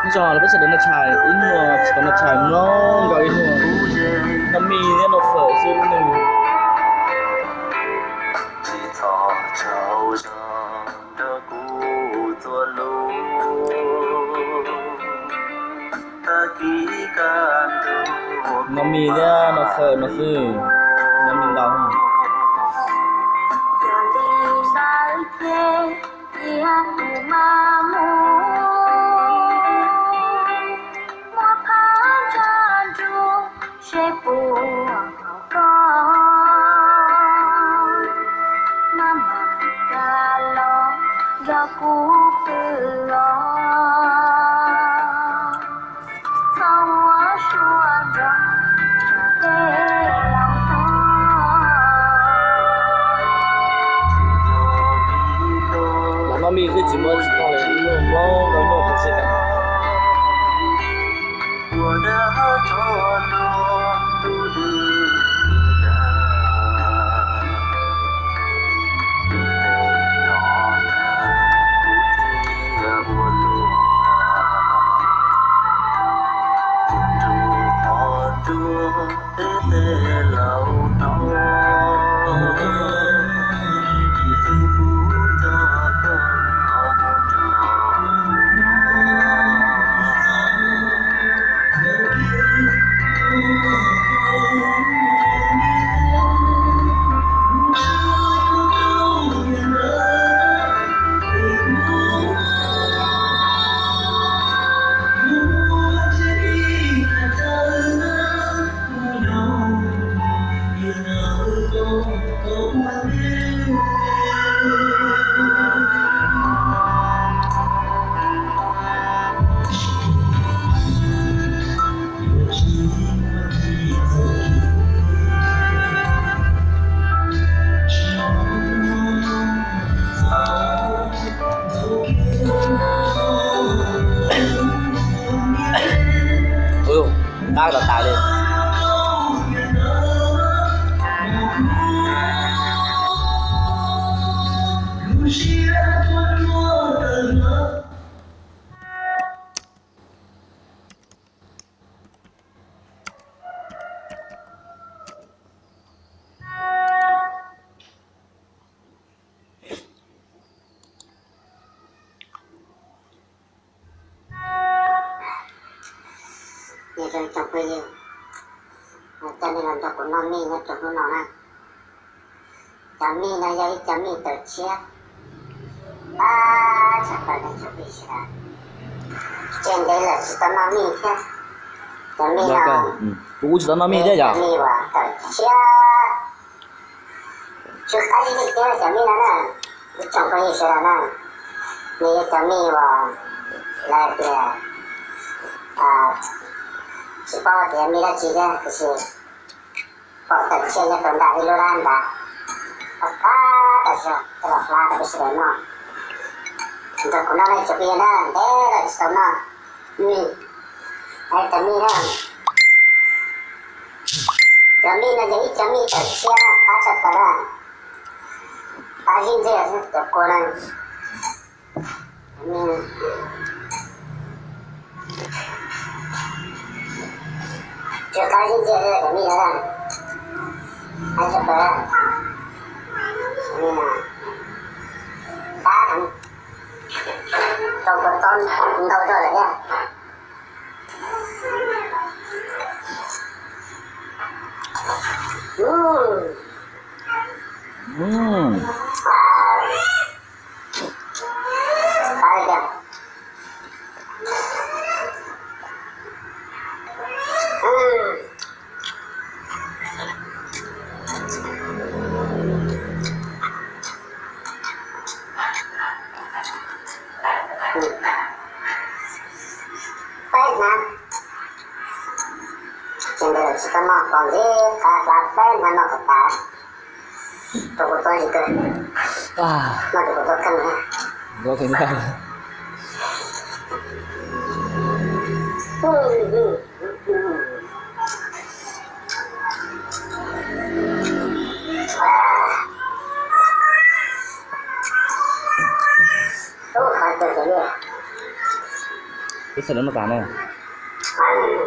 Nyob zoo peb sawv daws noj tshais ib hnub, tsis tau noj tshais mloog nkaus ib hnub, noj mij thiab noj fawm xwb lub neej. Noj mij thiab noj fawm no xwb, noj mij ntau. Yog li ntawd ces cia kuv mam mus muab phab ntsa nrug seb puas kom koj maj mam kam los nrog kuv pw os. Txhob ua suab nrog tej laus no. Los noj mij xwb tsis muaj tsis tau li, noj mloog nkaus noj tau siab tas. Tab tom tas li. Nyob zoo tsoom phooj ywg, coj nej los nrog kuv noj mij nyob rau hnub no na. Cov mij no yog ib cov mij tawm tshiab, pab tshaj plaws nej tsoom phooj ywg sawv daws. Tsis ntev lawm tsis tau noj mij thiab. Cov mij no, kuv kuj tsis tau noj mij thiab yom. Cov mij uas tawm tshiab, tsw qab zib tiag tiag cov mij no na. Ib tsoom phooj ywg sawv daws na, nws yog cov mij uas lawv tias tsis paub tias mij dab tsi thiab tiam sis pom tawm tshiab nyob rau nram ib lub lab nrad, qab qab tas zog coj los hlab rau peb sawv daws noj. Nrog kuv noj nej tsoom phooj ywg na, ntev lawm tsis tau noj mij. Cov mij na, cov mij no yog ib cov mij tawm tshiab na, qab tshaj plaws na, qab zib ntxiag cov kua na. Tsw qab zib ntxiag cov mij no, qab tshaj plaws. Qab heev, tau kua txob ntau zog lawm thiab. Peb hnab, ces ntawd lawm tsis tau noj pom ntxiv, qab hlab peb hnab noj kom tas. Rau kuv txob zis kawg, noj rau kuv txob kheej thiab. Ub, qab kawg li. Ib txhia lawv muaj tas na.